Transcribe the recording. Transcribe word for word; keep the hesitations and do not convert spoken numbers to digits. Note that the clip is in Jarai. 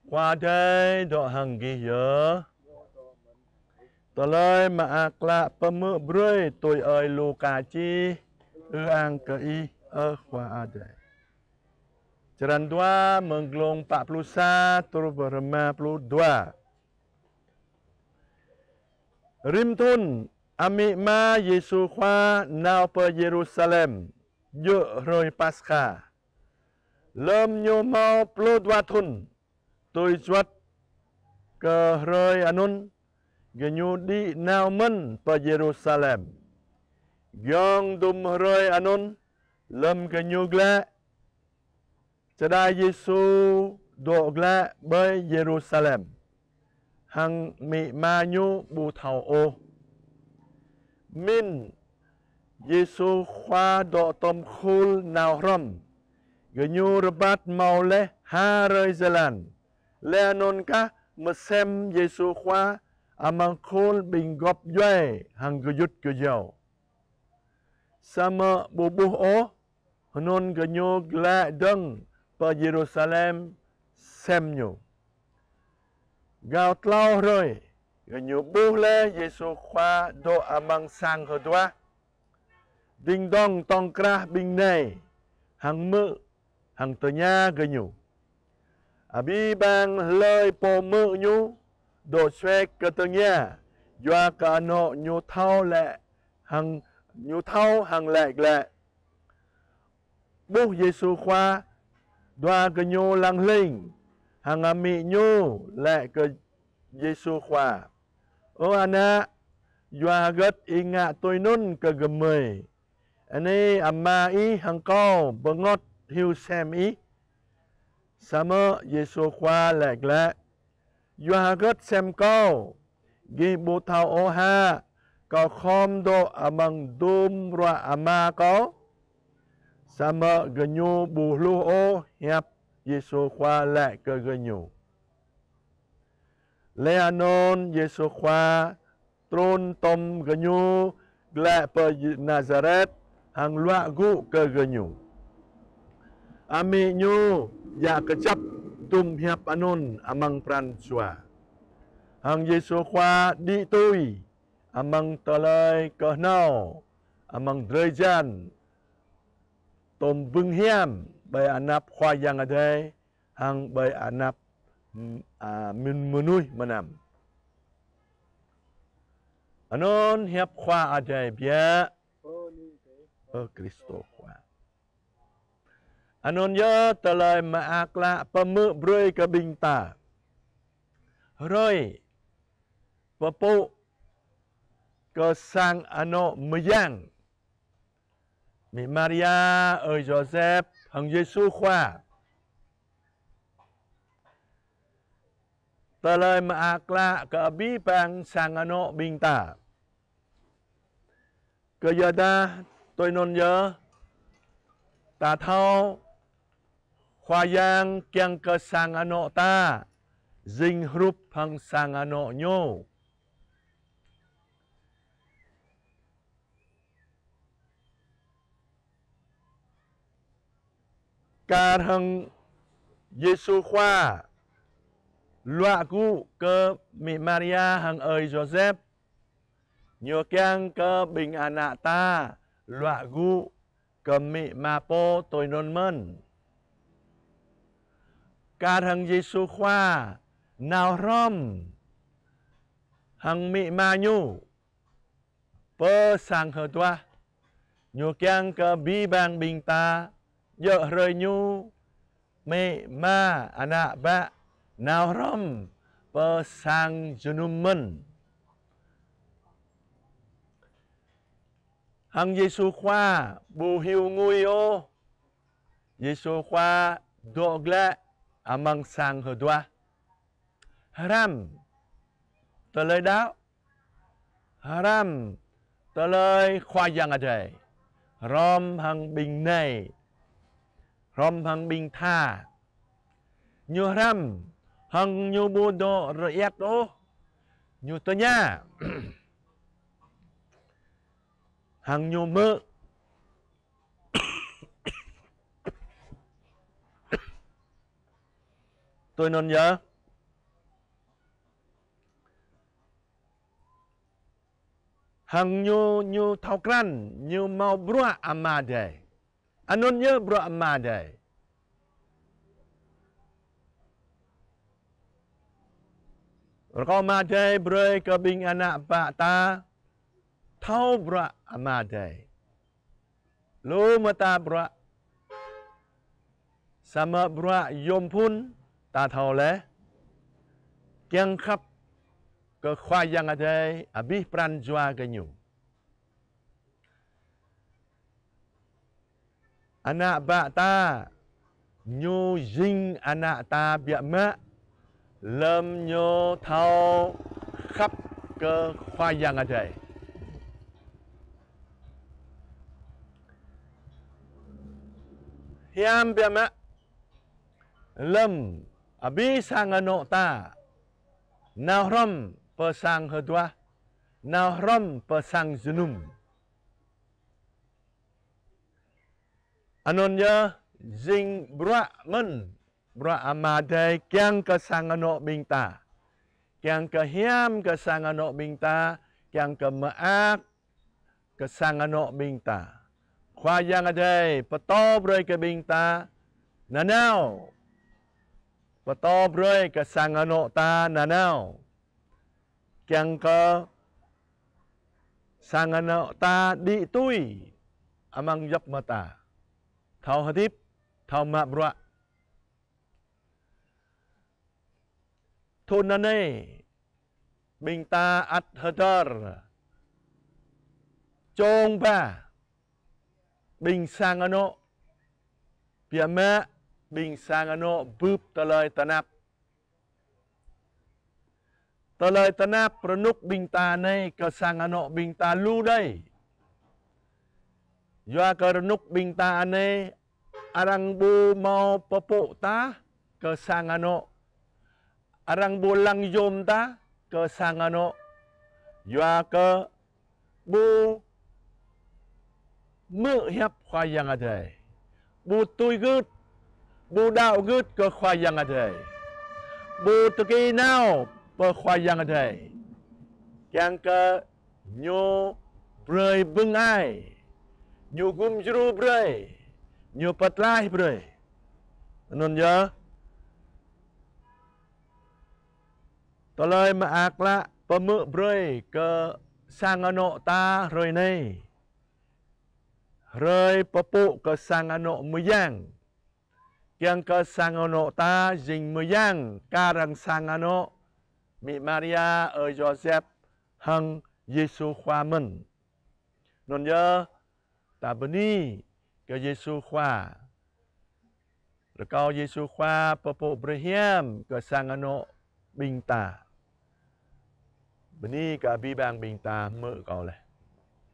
Khua Adai dŏ hăng gih yơh. Tơlơi Mơak Klă pơhmư̆ brơi tui ơi Luka čih. Ư-ang kơ Ih, ơ Khua Adai. Črăn dua, mơ̆ng glông pă pluh sa truh pơ rơma pluh dua. Rĭm thŭn, amĭ ama Yêsu Khua nao pơ Yêrusalem, djơ̆ hrơi Paskha. Lơm ñu hmâo pluh dua thŭn, tui juăt kơ hrơi anŭn, gơñu đĭ nao mơ̆n pơ Yêrusalem. Giŏng dŭm hrơi anŭn, lơm gơñu glaĭ, čơđai Yêsu dŏ glaĭ ƀơi Yêrusalem, hăng amĭ ama ñu ƀu thâo ôh. Min Yêsu Khua dŏ tŏm khul nao hrŏm, gơñu rơbat hmâo laih ha hrơi jơlan. Laih anŭn kah mơsem Yêsu Khua amăng khul ƀing gŏp djuai hăng gơyut gơyâo. Samơ̆ ƀu ƀuh ôh, hơnŭn gơñu glaĭ dơ̆ng pơ Yêrusalem sem ñu. Gao klâo hrơi, gơñu ƀuh laih Yêsu Khua dŏ amăng sang hơduah. Ding dŏng tŏng krah ƀing nai, hăng hmư̆, hăng tơña gơñu. Abih bang hlơi pô hmư̆ ñu, dŏ suek kơ tơña, yua kơ anŏ ñu thâo laih hăng, ñu thâo hăng laĭ glaĭ. Ƀuh Yêsu Khua, dua gơñu lăng hling, hăng amĭ ñu laĭ kơ Yêsu Khua: Ơ ană, yua hơgĕt ih ngă tui anŭn kơ gơmơi? Anai ama ih hăng kâo bơngot hyu sem ih. Samơ̆ Yêsu Khua laĭ glaĭ: Yua hơgĕt sem kâo? Gih ƀu thâo ôh hă, kâo khŏm dŏ amăng dŭm bruă Ama kâo? Samơ̆ gơñu ƀu hluh ôh hiăp Yêsu Khua laĭ kơ gơñu. Laih anŭn Yêsu Khua trŭn tŏm gơñu glaĭ pơ Nazaret hăng luă gŭ kơ gơñu. Amĭ ñu djă kơjăp dŭm hiăp anŭn amăng pran jua. Hăng Yêsu Khua đĭ tui amăng tơlơi kơhnâo, amăng drơi jan, tŏm bưng hiam ƀơi anăp Khua Yang Adai hăng ƀơi anăp, ưm, a, mơnuih mơnam. Anŭn hiăp Khua Adai biă. Ơ Krist Khua. Anŭn yơh tơlơi mơak klă pơhmư̆ brơi kơ ƀing ta. Hrơi pơpŭ kơ sang anŏ mơyang, amĭ Maria, ơi Yôsep, hăng Yêsu Khua. Tơlơi mơak klă kơ abih bang sang anŏ ƀing ta. Kơ yua dah tui anŭn yơh, ta thâo Khua Yang kiăng kơ sang anŏ ta jing hrup hăng sang anŏ ñu. Kar hăng Yêsu Khua luă gŭ kơ amĭ Maria hăng ơi Yôsep, ñu kiăng kơ ƀing ană ta luă gŭ kơ amĭ ama pô tui anŭn mơ̆n. Kar hăng Yêsu Khua nao hrŏm hăng amĭ ama ñu pơ sang hơduah, ñu kiăng kơ abih bang ƀing ta djơ̆ hrơi ñu, amĭ ama, ană bă nao hrŏm pơ sang jơnum mơ̆n. Hăng Yêsu Khua ƀu hyu ngui ôh. Yêsu Khua dŏ glaĭ amăng sang hơduah. Hrăm tơlơi đaŏ, hrăm tơlơi Khua Yang Adai, hrŏm hăng ƀing nai, hrŏm hăng ƀing tha. Ñu hrăm hăng ñu ƀu dŏ rơiăt ôh. Ñu tơña hăng ñu hmư̆. Tui anŭn yơh, Hăng ñu, ñu thâo krăn, ñu hmâo bruă Ama Adai. Anŭn yơh bruă Ama Adai. Rơkâo Ama Adai brơi kơ ƀing ană bă ta thâo bruă Ama Adai. Lu mơta bruă, samơ̆ bruă yôm phŭn ta thâo laih, kiăng khăp kơ Khua Yang Adai abih pran jua gơñu. Ană bă ta, ñu jing ană ta biă mă, lơ̆m ñu thâo khăp kơ Khua Yang Adai. Hiam biă mă, lơ̆m abih sang anŏ ta nao hrŏm pơ sang hơduah, nao hrŏm pơ sang jơnum. Anŭn yơh jing bruă mơ̆n, bruă Ama Adai kiăng kơ sang anŏ ƀing ta. Kiăng kơ hiam kơ sang anŏ ƀing ta, kiăng kơ mơak kơ sang anŏ ƀing ta. Khua Yang Adai pơtô brơi kơ ƀing ta nanao. Pơtô brơi kơ sang anŏ ta nanao. Kiăng kơ sang anŏ ta đĭ tui amăng djŏp mơta. Thâo hơdip, thâo mă bruă. Thŭn anai, ƀing ta ăt hơdơr čong ba ƀing sang anŏ, biă mă ƀing sang anŏ bưp tơlơi tơnap. Tơlơi tơnap rơnŭk ƀing ta anai kơ sang anŏ ƀing ta lu đơi. Yua kơ rơnŭk ƀing ta anai arăng ƀu hmâo pơpŭ tah kơ sang anŏ. Arăng ƀu lăng yôm tah kơ sang anŏ. Yua kơ ƀu hmư̆ hiăp Khua Yang Adai. Ƀu tui gưt, ƀu đaŏ gưt kơ Khua Yang Adai. Ƀu tơki nao pơ Khua Yang Adai. Kiăng kơ ñu brơi bưng ai, ñu gum djru brơi, ñu pơtlaih brơi. Anŭn yơh, tơlơi mơak klă pơhmư̆ brơi kơ sang anŏ ta hrơi anai. Hrơi pơpŭ kơ sang anŏ mơyang. Kiăng kơ sang anŏ ta jing mơyang kar hăng sang anŏ Mĭ Maria, Ơi Yôsep hăng Yêsu Khua mơ̆n. Anŭn yơh, ta bơni kơ Yêsu Khua. Rơkâo Yêsu Khua pơpŭ brơi hiam kơ sang anŏ ƀing ta. Bơni kơ abih bang ƀing ta hmư̆ kâo laih.